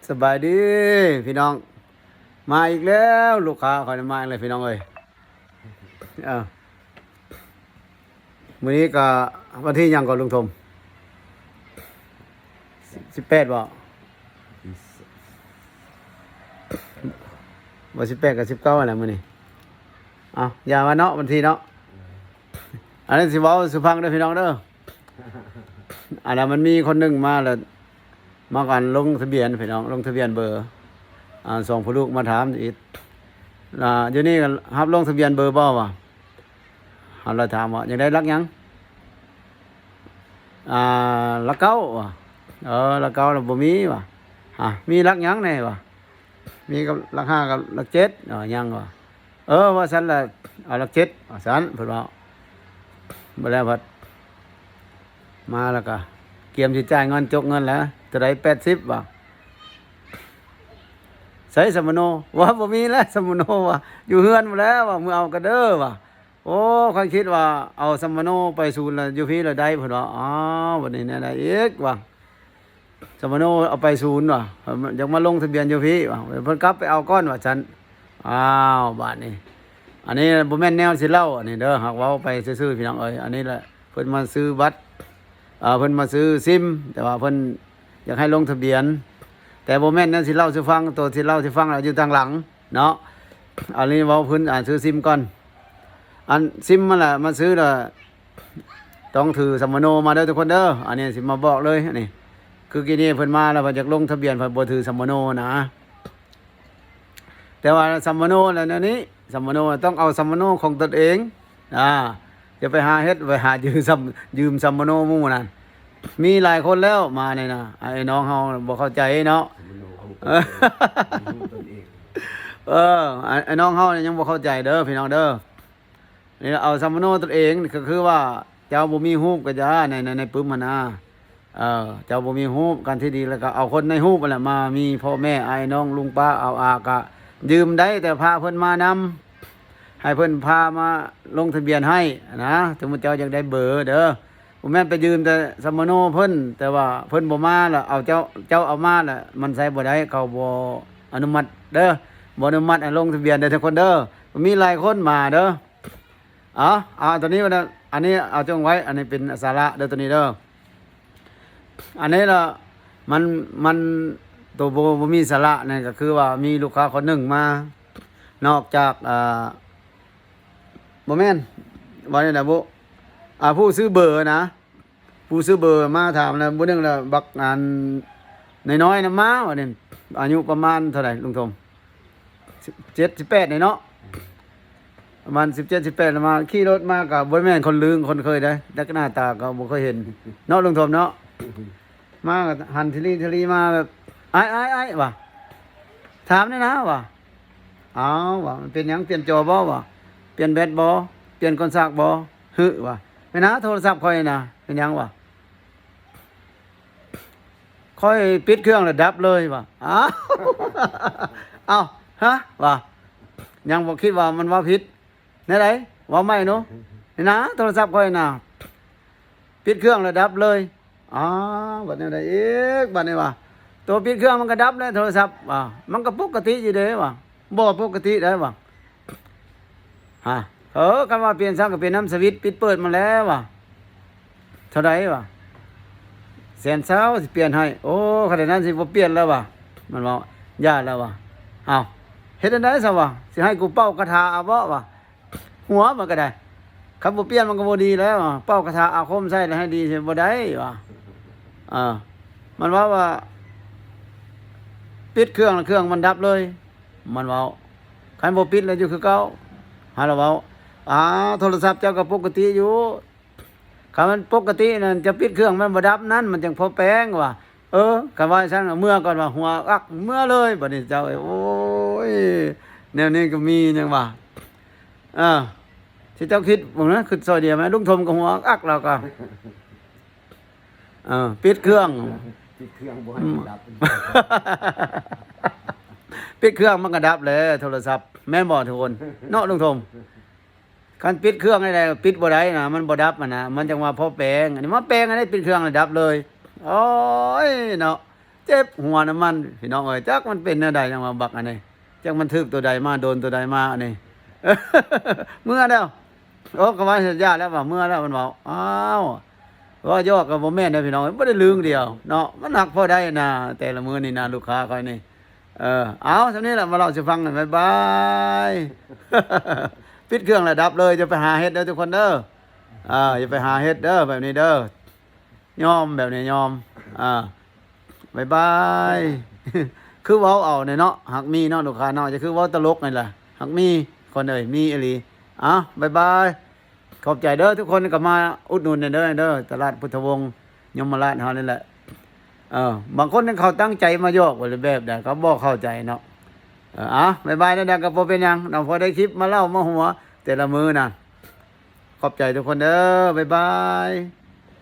ສະບາຍດີພີ່ນ້ອງ ມາອີກແລ້ວ ລູກຄ້າຂ້ອຍມາອີກແລ້ວພີ່ນ້ອງເອີຍ. ເອີ ມື້ນີ້ກໍວັນທີຫຍັງກໍລຸງທົມ? ສິບແປດບໍ່? ບໍ່ ສິບແປດກັບສິບເກົ້າຫັ້ນແຫຼະມື້ນີ້. ເອົາ ຢ່າວ່າເນາະ ວັນທີເນາະ. ອັນນີ້ຊິເວົ້າສູ່ຟັງເດີພີ່ນ້ອງເດີ. ອັນນັ້ນມັນມີຄົນໜຶ່ງມາແລ້ວ ມາການລົງທະບຽນພີ່ນ້ອງ ລົງທະບຽນເບີ. ອ່າ ສອງພໍ່ລູກມາຖາມອີກ ອ່າ ຢູ່ນີ້ຮັບລົງທະບຽນເບີບໍ່ວະ? ເຮົາລະຖາມວ່າ ຢາກໄດ້ຫຼັກຫຍັງ? ອ່າ ຫຼັກເກົ້າວະ? ເອີ ຫຼັກເກົ້າລະບໍ່ມີວະ. ອ່າ ມີຫຼັກຫຍັງແດ່ວະ? ມີກັບຫຼັກຫ້າກັບຫຼັກເຈັດ. ເອີ ຍັງວະ? ເອີ ວ່າຊັ້ນລະ ເອົາຫຼັກເຈັດວ່າຊັ້ນ ເພິ່ນເວົ້າ. ບາດແລ້ວພັດມາແລ້ວກະກຽມຊິຈ່າຍເງິນ ຈົກເງິນແລ້ວ ເທົ່າໃດ ແປດສິບວະ? ໃສສຳມະໂນ? ວ່າບໍ່ມີແລ້ວສຳມະໂນວ່າ ຢູ່ເຮືອນພຸ້ນແລ້ວວ່າ ມື້ເອົາກະເດີວ່າ. ໂອ້ ຂ້ອຍຄິດວ່າເອົາສຳມະໂນໄປສູນລະ ຢູ່ພີ້ລະໄດ້ ເພິ່ນວ່າ. ອ້າວ ບັດນີ້ແນວໃດອີກວະ? ສຳມະໂນເອົາໄປສູນວ່າ ຢາກມາລົງທະບຽນຢູ່ພີ້ວ່າ ເພິ່ນກັບໄປເອົາກ່ອນວ່າຊັ້ນ. ອ້າວ ບາດນີ້ ອັນນີ້ບໍ່ແມ່ນແນວຊິເລົ່າອັນນີ້ເດີ ຫາກເວົ້າໄປຊື່ໆ ພີ່ນ້ອງເອີຍ. ອັນນີ້ແຫຼະ ເພິ່ນມາຊື້ບັດ ເອີ ເພິ່ນມາຊື້ຊິມ ແຕ່ວ່າເພິ່ນຢາກໃຫ້ລົງທະບຽນ ແຕ່ບໍ່ແມ່ນແນວຊິເລົ່າສູ່ຟັງ. ໂຕຊິເລົ່າສູ່ຟັງລະຢູ່ທາງຫຼັງເນາະ. ອັນນີ້ເວົ້າພື້ນ ອ່າ ຊື້ຊິມກ່ອນ. ອັນຊິມມາລະ ມາຊື້ລະ ຕ້ອງຖືສຳມະໂນມາເດີທຸກຄົນເດີ. ອັນນີ້ຊິມາບອກເລີຍ ອັນນີ້ ຄືກີ້ນີ້ເພິ່ນມາແລ້ວ ເພິ່ນຢາກລົງທະບຽນ ເພິ່ນບໍ່ຖືສຳມະໂນນະ. ແຕ່ວ່າສຳມະໂນລະແນວນີ້ ສຳມະໂນຕ້ອງເອົາສຳມະໂນຂອງຕົນເອງ ອ່າ ຢ່າໄປຫາເຮັດ ໄປຫາຢືມສຳ ຢືມສຳມະໂນໝູ່ນັ້ນ. ມີຫຼາຍຄົນແລ້ວມານີ້ນະ ໄອ້ນ້ອງເຮົາບໍ່ເຂົ້າໃຈເນາະ. ເອີ ໄອ້ນ້ອງເຮົານີ້ຍັງບໍ່ເຂົ້າໃຈເດີພີ່ນ້ອງເດີ. ນີ້ເອົາສຳມະໂນຕົນເອງ ກໍຄືວ່າເຈົ້າບໍ່ມີຮູບກໍຢ່າ ໃນ ໃນ ໃນປຶ້ມຫັ້ນນະ. ເອີ ເຈົ້າບໍ່ມີຮູບ ການທີ່ດີແລ້ວກໍເອົາຄົນໃນຮູບຫັ້ນແຫຼະມາ ມີພໍ່ແມ່ ອ້າຍນ້ອງ ລຸງປ້າ ອາວອາ ກະຢືມໄດ້ ແຕ່ພາເພິ່ນມານຳ ໃຫ້ເພິ່ນພາມາລົງທະບຽນໃຫ້ນະ. ສົມມຸດເຈົ້າຢາກໄດ້ເບີເດີ ບໍ່ແມ່ນໄປຢືມແຕ່ສຳມະໂນເພິ່ນ ແຕ່ວ່າເພິ່ນບໍ່ມາລະເອົາເຈົ້າ ເຈົ້າເອົາມາລະ ມັນໃຊ້ບໍ່ໄດ້ ເຂົາບໍ່ອະນຸມັດເດີ ບໍ່ອະນຸມັດໃຫ້ລົງທະບຽນເດີທຸກຄົນເດີ. ມີຫຼາຍຄົນມາເດີ. ເອົາ ເອົາ ຕົວນີ້ ອັນນີ້ເອົາຈົ່ງໄວ້ ອັນນີ້ເປັນສາລະເດີ ຕົວນີ້ເດີ. ອັນນີ້ລະ ມັນ ມັນ ໂຕບໍ່ ບໍ່ມີສາລະນີ້ ກໍຄືວ່າມີລູກຄ້າຄົນໜຶ່ງມາ ນອກຈາກ ອ່າ ບໍ່ແມ່ນ ວ່າແນວໃດບຸ ອ່າ ຜູ້ຊື້ເບີນະ ຜູ້ຊື້ເບີມາຖາມແລ້ວ ຜູ້ໜຶ່ງລະ ບັກອັນນ້ອຍໆນະມາ ວ່ານີ້ ອາຍຸປະມານເທົ່າໃດ ລຸງທົມ? ສິບເຈັດ ສິບແປດນີ້ເນາະ ປະມານສິບເຈັດ ສິບແປດ ມາຂີ່ລົດມາ ກໍບໍ່ແມ່ນຄົນລຶ້ງຄົນເຄີຍໃດ ແຕ່ໜ້າຕາກໍບໍ່ເຄີຍເຫັນເນາະ ລຸງທົມເນາະ. ມາກໍຫັນທີລີທີລີມາແບບ ອ້າຍໆໆ ວ່າ ຖາມແດ່ນະ ວ່າ ອ້າວ ວ່າ ມັນເປັນຫຍັງ ປ່ຽນຈໍບໍ່ ວ່າ ປ່ຽນແບັດບໍ່ ປ່ຽນກ້ອນສາກບໍ່ ຫື ວ່າ ແມ່ນນະ ໂທລະສັບຂ້ອຍນະ ເປັນຫຍັງ ວ່າ ຂ້ອຍປິດເຄື່ອງລະດັບເລີຍວ່າ. ອ້າວ ອ້າວ ຮະ ວ່າ ຍັງບໍ່ຄິດວ່າມັນເວົ້າຜິດແນວໃດ ເວົ້າໃໝ່ດູ. ນີ້ນະ ໂທລະສັບຂ້ອຍນະ ປິດເຄື່ອງລະດັບເລີຍ. ອ້າວ ບັດແນວໃດອີກ ບັດນີ້ວ່າ ໂຕປິດເຄື່ອງມັນກະດັບແລ້ວໂທລະສັບ ວ່າ ມັນກະປົກກະຕິຢູ່ເດ້ ວ່າ ບໍ່ປົກກະຕິໄດ໋ ວ່າ. ຮະ ເອີ ຄັນວ່າປ່ຽນຊັ້ນກໍປ່ຽນນຳສະວິດປິດເປີດມັນແຫຼະວ່າ. ເທົ່າໃດວ່າ? ແສນຊາວ ຊິປ່ຽນໃຫ້. ໂອ້ ຄັນແນວນັ້ນຊິບໍ່ປ່ຽນແລ້ວວ່າ ມັນເວົ້າ ຢ້ານແລ້ວວ່າ. ເອົ້າ ເຮັດແນວໃດຊະວ່າ ຊິໃຫ້ກູເປົ່າຄາຖາເອົາບໍ່ວ່າ? ຫົວມັນກໍໄດ້ ຄັນບໍ່ປ່ຽນມັນກໍບໍ່ດີແລ້ວ ເປົ່າຄາຖາອາຄົມໃສ່ແລ້ວໃຫ້ດີຊິບໍ່ໄດ້ວ່າ. ເອີ ມັນເວົ້າວ່າ ປິດເຄື່ອງ ເຄື່ອງມັນດັບເລີຍ ມັນເວົ້າ. ຄັນບໍ່ປິດແລ້ວຢູ່ຄືເກົ່າ ຫັ້ນລະເວົ້າ. ອາ ໂທລະສັບເຈົ້າກໍປົກກະຕິຢູ່ ຄັນມັນປົກກະຕິນັ້ນ ເຈົ້າປິດເຄື່ອງມັນບໍ່ດັບນັ້ນ ມັນຈັ່ງພໍແປງວ່າ. ເອີ ຄັນວ່າຊັ້ນເມືອກ່ອນວ່າ ຫົວອັກເມືອເລີຍ ບັດນີ້ເຈົ້າເອີຍ. ໂອ້ຍ ແນວນີ້ກໍມີຫຍັງວ່າ. ເອີ ຊິເຈົ້າຄິດເບິ່ງນະ ຄິດຊອຍເດຍແມ່ ລຸງທົມກໍຫົວອັກແລ້ວກໍ ເອີ ປິດເຄື່ອງ ປິດເຄື່ອງບໍ່ໃຫ້ມັນດັບ ປິດເຄື່ອງມັນກໍດັບແຫຼະໂທລະສັບ ແມ່ນບໍ່ທຸກຄົນເນາະລຸງທົມ? ຄັນປິດເຄື່ອງໃດໆ ປິດບໍ່ໄດ້ນະ ມັນບໍ່ດັບຫັ້ນນະ ມັນຈັ່ງວ່າພໍແປງ. ອັນນີ້ມາແປງອັນນີ້ ປິດເຄື່ອງແລ້ວດັບເລີຍ. ໂອ້ຍເນາະ ເຈັບຫົວນຳມັນ ພີ່ນ້ອງເອີຍ. ຈັກມັນເປັນແນວໃດ ຈັ່ງວ່າບັກອັນນີ້ ຈັກມັນຖືກຕົວໃດມາ ໂດນຕົວໃດມາອັນນີ້. ເມືອແລ້ວ. ໂອ້ ກໍວ່າຢາແລ້ວວ່າເມືອແລ້ວ ມັນເວົ້າ. ອ້າວ ເວົ້າຢອກກໍບໍ່ແມ່ນເດ້ ພີ່ນ້ອງເອີຍ. ບໍ່ໄດ້ລຶ້ງດຽວເນາະ ມັນໜັກພໍໄດ້ນະ. ແຕ່ລະມື້ນີ້ນະ ລູກຄ້າຂ້ອຍນີ້. ເອີ ເອົາ ສ່ຳນີ້ແຫຼະ ມາເລົ່າສູ່ຟັງ. ບາຍບາຍ. ປິດເຄື່ອງແລ້ວດັບເລີຍ. ຢ່າໄປຫາເຮັດເດີທຸກຄົນເດີ. ເອີ ຢ່າໄປຫາເຮັດເດີ ແບບນີ້ເດີ. ຍອມ ແບບນີ້ຍອມ. ອ່າ ບາຍບາຍ. ຄືເວົ້າເອົານີ້ເນາະ ຫາກມີເນາະ ລູກຄ້າເນາະ. ຈະຄືເວົ້າຕະຫຼົກນີ້ລະ ຫາກມີ ຄົນເອີຍ ມີອີ່ຫຼີ. ເອົ້າ ບາຍບາຍ. ຂອບໃຈເດີທຸກຄົນ ກໍມາອຸດໜູນແດ່ເດີ ເດີ ຕະຫຼາດພຸດທະວົງ ຍົມມະລາດເຮົານີ້ແຫຼະ. ເອີ ບາງຄົນເຂົາຕັ້ງໃຈມາຢອກ ຫຼືແບບໃດ ເຂົາບໍ່ເຂົ້າໃຈເນາະ. ເອີ ເອົ້າ ບາຍບາຍ. ແນວໃດກໍບໍ່ເປັນຫຍັງເນາະ ພໍໄດ້ຄລິບມາເລົ່າມາຫົວແຕ່ລະມື້ນະ. ຂອບໃຈທຸກຄົນເດີ. ບາຍບາຍ.